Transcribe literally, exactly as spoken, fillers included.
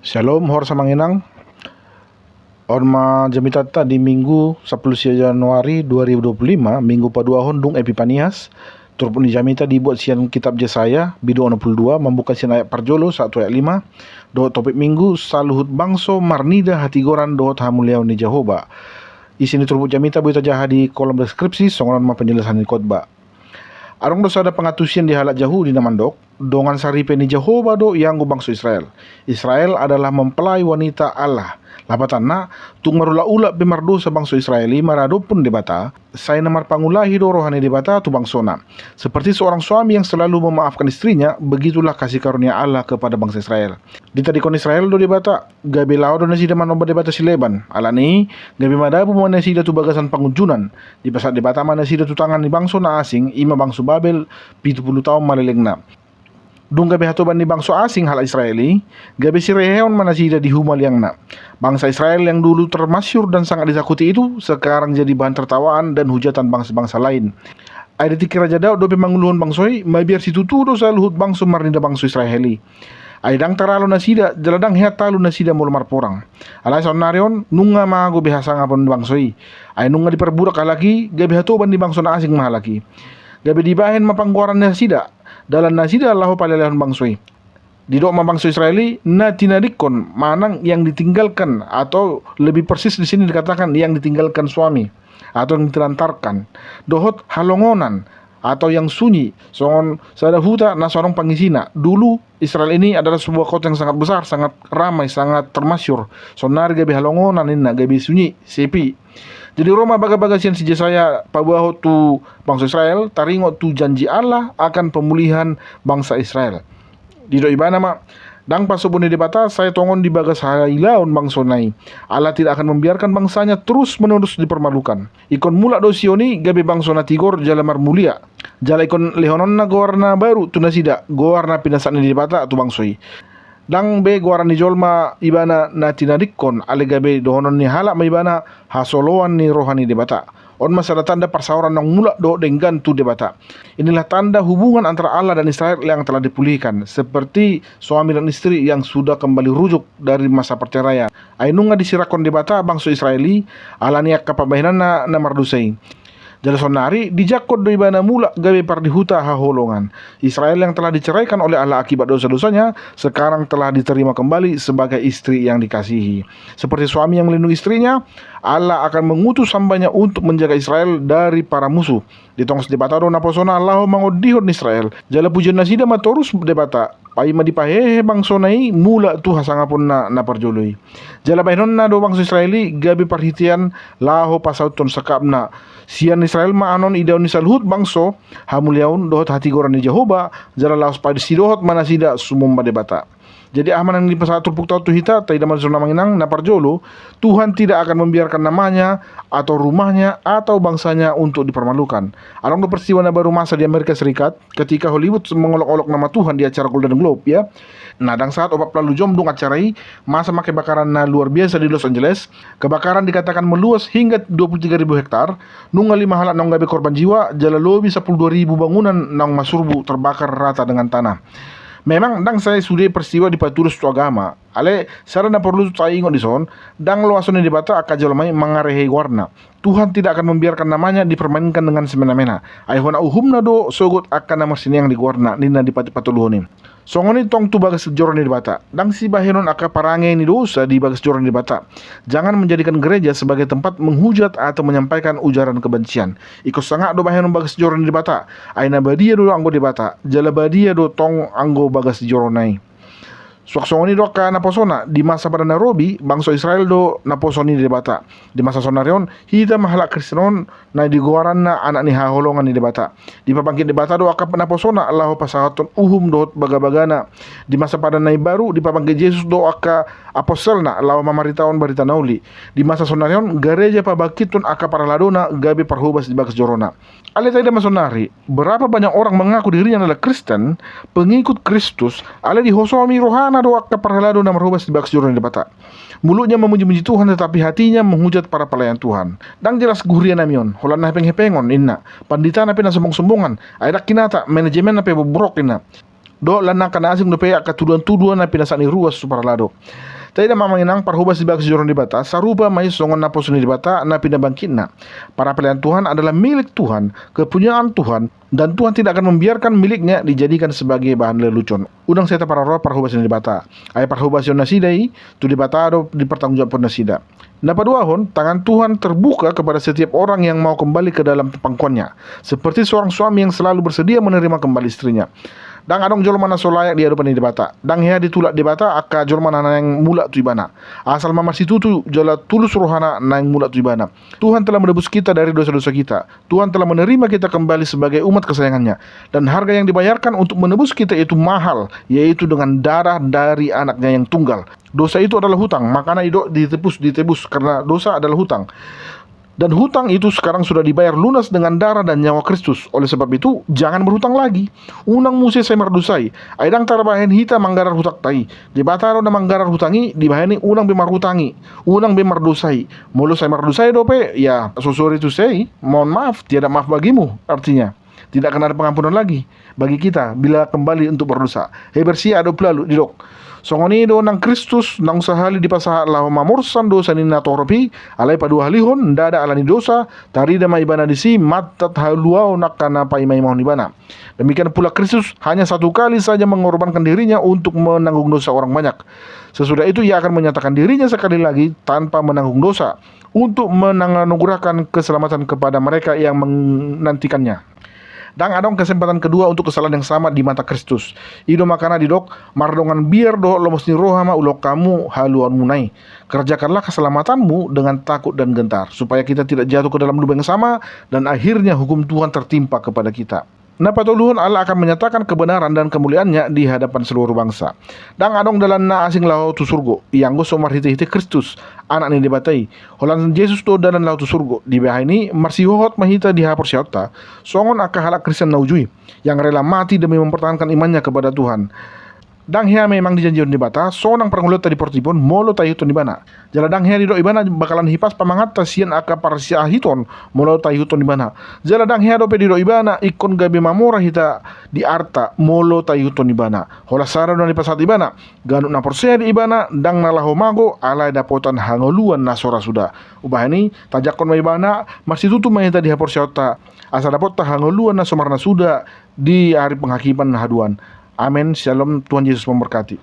Shalom, horas amang inang. On ma jamitanta di Minggu sampulu sia Januari dua ribu dua puluh lima, Minggu paduahon dung Epipanias. Turpuk ni jamita dibuat sian kitab Jesaya, bindu onom pulu dua, mambuka sian ayat parjolo sahat tu ayat lima. Dohot topik Minggu, saluhut bangso marnida hatigoran dohot hamuliaon ni Jahowa. Isi ni turpuk jamita boi tajaha di kolom deskripsi, songon on ma penjelasan ni khotbah. Adong do sada pangantusion di halak Jahudi na mandok, dongan saripe ni Jahowa do ianggo bangso Israel. Israel adalah mempelai wanita Allah. Lapatanna, tung marulak-ulak pe mardosa bangso Israel i maradophon Debata, sai na marpangulahi do roha ni Debata tu bangsona. Seperti seorang suami yang selalu memaafkan istrinya, begitulah kasih karunia Allah kepada bangsa Israel. Ditadingkon Israel do Debata, gabe laho do nasida manomba debata sileban. Alani i, gabe madabu ma nasida tu bagasan pangunjunan. Dipasahat Debata ma nasida tu tangan ni bangso na asing, i ma bangso Babel, pitu pulu taon malelengna. Dung gabe hatoban ni bangso asing halak Israel i, gabe sireheon ma nasida di humaliangna. Bangsa Israel yang dulu termasyur dan sangat ditakuti itu, sekarang jadi bahan tertawaan dan hujatan bangsa-bangsa lain. Ai di tingki Raja Daud dope manguluhon bangso i, mabiar situtu do saluhut bangso marnida bangso Israel i. Ai ndang taralo nasida, jala ndang hea talu nasida molo marporang. Alai saonnari on, nunga mago be hasangapon ni bangso i. Ai nunga diparburak halak i, gabe hatoban ni bangso na asing ma halak i. Gabe dibahen ma panggoaran nasida, dalan nasida laho palehon bangso i. Didok ma bangso Israel i, na tinadingkon, manang yang ditinggalkan, atau lebih persis di sini dikatakan yang ditinggalkan suami, atau yang ditelantarkan. Dohot halongonan, atau yang sunyi, songon sada huta na so adong pangisina. Dulu, Israel ini adalah sebuah kota yang sangat besar, sangat ramai, sangat termasyur. Saonnari gabe halongonan ninna, gabe sunyi, sepi. Jadi ro ma bagabaga sian si Jesaya paboahon tu bangso Israel, taringot tu janji Allah akan pemulihan bangsa Israel. Didok ibana ma, ndang pasobuon ni Debata sai tongon di bagas hailaon bangsona i. Allah tidak akan membiarkan bangsanya terus-menerus dipermalukan. Ingkon mulak do Sion i gabe bangso na tigor jala marmulia. Jala ingkon lehononna goar na baru tu nasida, goar na pinasahat ni Debata tu bangso i. Ndang be goaran ni jolma ibana na tinadingkon, alai gabe dohonon ni halak ma ibana hasoloan ni roha ni Debata. On ma sada tanda parsaoran naung mulak dohot denggan tu Debata. Inilah tanda hubungan antara Allah dan Israel yang telah dipulihkan, seperti suami dan istri yang sudah kembali rujuk dari masa perceraian. Ai nunga disirakkon Debata bangso Israel i, alani angka pambahenanna na mardosa i. Jala saonnari dijangkon do ibana mulak gabe pardihuta haholongan. Israel yang telah diceraikan oleh Allah akibat dosa-dosanya, sekarang telah diterima kembali sebagai istri yang dikasihi. Seperti suami yang melindungi istrinya, Allah akan mengutus hambanya untuk menjaga Israel dari para musuh. Ditongos Debata do naposona laho mangondihon Israel. Jala pujion nasida ma torus Debata. Paima dipahehe bangsona i mulak tu hasangaponna na parjolo i. Jala bahenonna do bangso Israel i gabe parhitean laho pasauthon sangkapna. Sian Israel ma annon idaon ni saluhut bangso hamuliaon dohot hatigoran ni Jahowa, jala laos pasidohot ma nasida sumomba Debata. Jadi aha ma na nipasahat turpukta on tu hita, taida ma dison amang inang, na parjolo, Tuhan tidak akan membiarkan namanya atau rumahnya atau bangsanya untuk dipermalukan. Adong do peristiwa na baru masa di Amerika Serikat, ketika Hollywood mengolok-olok nama Tuhan di acara Golden Globe, ya. Nah, ndang sahat opat pulu ualu jom dung acara i, masa ma kebakaran na luar biasa di Los Angeles. Kebakaran dikatakan meluas hingga dua puluh tiga ribu hektar, nunga lima halak naung gabe korban jiwa, jala lobi sampulu dua ribu bangunan naung masurbu terbakar rata dengan tanah. Memang ndang sai sude peristiwa dipatudos tu agama. Alai, sada na porlu taingot dison, ndang loason ni Debata angka jolma i mangarehei goarna. Tuhan tidak akan membiarkan namanya dipermainkan dengan semena-mena. Ai hona uhumna do sogot angka na marsineang di goarna, ninna di ayat patoluhon i. Songon i tong tu bagas joro ni Debata. Ndang sibahenon angka parange ni dosa di bagas joro ni Debata. Jangan menjadikan gereja sebagai tempat menghujat atau menyampaikan ujaran kebencian. Ingkon sangap do bahenon bagas joro ni Debata. Ai na badia do anggo Debata. Jala badia do tong anggo bagas jorona i. Suang songon i do angka naposona, di masa padan na robi, bangso Israel do naposo ni Debata. Di masa saonnari on, hita ma halak Kristen on, na digoaranna anak ni haholongan ni Debata. Dipabangkit Debata do angka naposona, laho pasahathon uhum dohot bagabagana. Di masa padan na imbaru, dipabangkit Jesus do angka apostelna, laho mamaritahon barita na uli. Di masa saonnari on, gareja pabangkithon angka parhaladona, gabe parhobas di bagas jorona. Alai taida ma saonnari, berapa banyak orang mengaku dirinya adalah Kristen, pengikut Kristus, alai dihosomi rohana do angka parhalado na marhobas di bagas joro ni Debata. Mulutnya memuji-muji Tuhan, tetapi hatinya menghujat para pelayan Tuhan. Ndang jelas huria nami on, holan na hepeng-hepengon, ninna. Panditana pe na sombong-sombongan, ai ndang hinata, manajemenna pe bobrok, ninna. Dohot lan angka na asing dope angka tuduhan-tuduhan na pinasahat ni ruas tu parhalado. Taida ma amang inang, parhobas di bagas joro ni Debata sarupa ma i songon naposo ni Debata na pinabangkitna. Parapelean Tuhan adalah milik Tuhan, kepunyaan Tuhan, dan Tuhan tidak akan membiarkan miliknya dijadikan sebagai bahan lelucon. Unang sai taparoroha parhobas ni Debata. Ai parhobasion nasida i tu Debata do dipertanggungjawabhon nasida. Na paduahon, tangan Tuhan terbuka kepada setiap orang yang mau kembali ke dalam pangkuannya, seperti seorang suami yang selalu bersedia menerima kembali istrinya. Ndang adong jolma na so layak di adopan ni Debata. Ndang hea ditulak Debata angka jolma na naeng mulak tu Ibana. Asal ma marsitutu jala tulus rohana naeng mulak tu Ibana. Tuhan telah menebus kita dari dosa-dosa kita. Tuhan telah menerima kita kembali sebagai umat kesayangannya. Dan harga yang dibayarkan untuk menebus kita itu mahal, yaitu dengan darah dari anaknya yang tunggal. Dosa itu adalah hutang, makana didok ditebus, ditebus, karena dosa adalah hutang. Dan hutang itu sekarang sudah dibayar lunas dengan darah dan nyawa Kristus. Oleh sebab itu, jangan berhutang lagi. Unang muse sai mardosai. Ai ndang tarbahen hita manggarar hutangta i. Debata do na manggarar hutang i, dibahen i unang be marhutang i. Unang be mardosai. Molo sai mardosai dope, ya, so sorry to say, mohon maaf, tiada maaf bagimu, artinya. Tidak akan ada pengampunan lagi bagi kita bila kembali untuk berdosa. Heber sia ayat dua puluh lalu didok, songon i do nang Kristus naung sahali dipasahat laho mamorsan dosa ni na torop i, alai paduahalihon, ndada ala ni dosa, tarida ma Ibana disi mantat haluaon angka na paimaimahon Ibana. Demikian pula Kristus hanya satu kali saja mengorbankan dirinya untuk menanggung dosa orang banyak. Sesudah itu ia akan menyatakan dirinya sekali lagi tanpa menanggung dosa untuk menganugerahkan keselamatan kepada mereka yang menantikannya. Ndang adong kesempatan kedua untuk kesalahan yang sama di mata Kristus. I do makana didok, mardongan biar dohot lomos ni roha ma ulahon hamu haluaonmuna i. Kerjakanlah keselamatanmu dengan takut dan gentar, supaya kita tidak jatuh ke dalam lubang yang sama dan akhirnya hukum Tuhan tertimpa kepada kita. Na patoluhon, Allah akan menyatakan kebenaran dan kemuliaan-Nya di hadapan seluruh bangsa. Ndang adong dalan na asing laho tu surgo, ianggo so marhitehite Kristus, Anak ni Debata i. Holan Jesus do dalan laho tu surgo. Dibahen i, marsihohot ma hita di haporseaonta, songon angka halak Kristen na uju i, yang rela mati demi mempertahankan imannya kepada Tuhan. Ndang hea memang dijanjihon Debata sonang parngoluonta di portibi on molo taihuthon Ibana. Jala ndang hea didok Ibana bakalan hipas pamanganta sian angka parsiahiton molo taihuthon Ibana. Jala ndang hea dope didok Ibana ingkon gabe mamora hita di arta molo taihuthon Ibana. Holan sada do na dipasahat Ibana, ganup na porsea di Ibana ndang na laho mago, alai dapotan hangoluan na so ra suda. Umbahen i, tajangkon ma Ibana, marsitutu ma hita di haporseaonta, asa dapotta hangoluan na so marnasuda di ari penghakiman haduan. Amen. Syalom, Tuhan Yesus memberkati.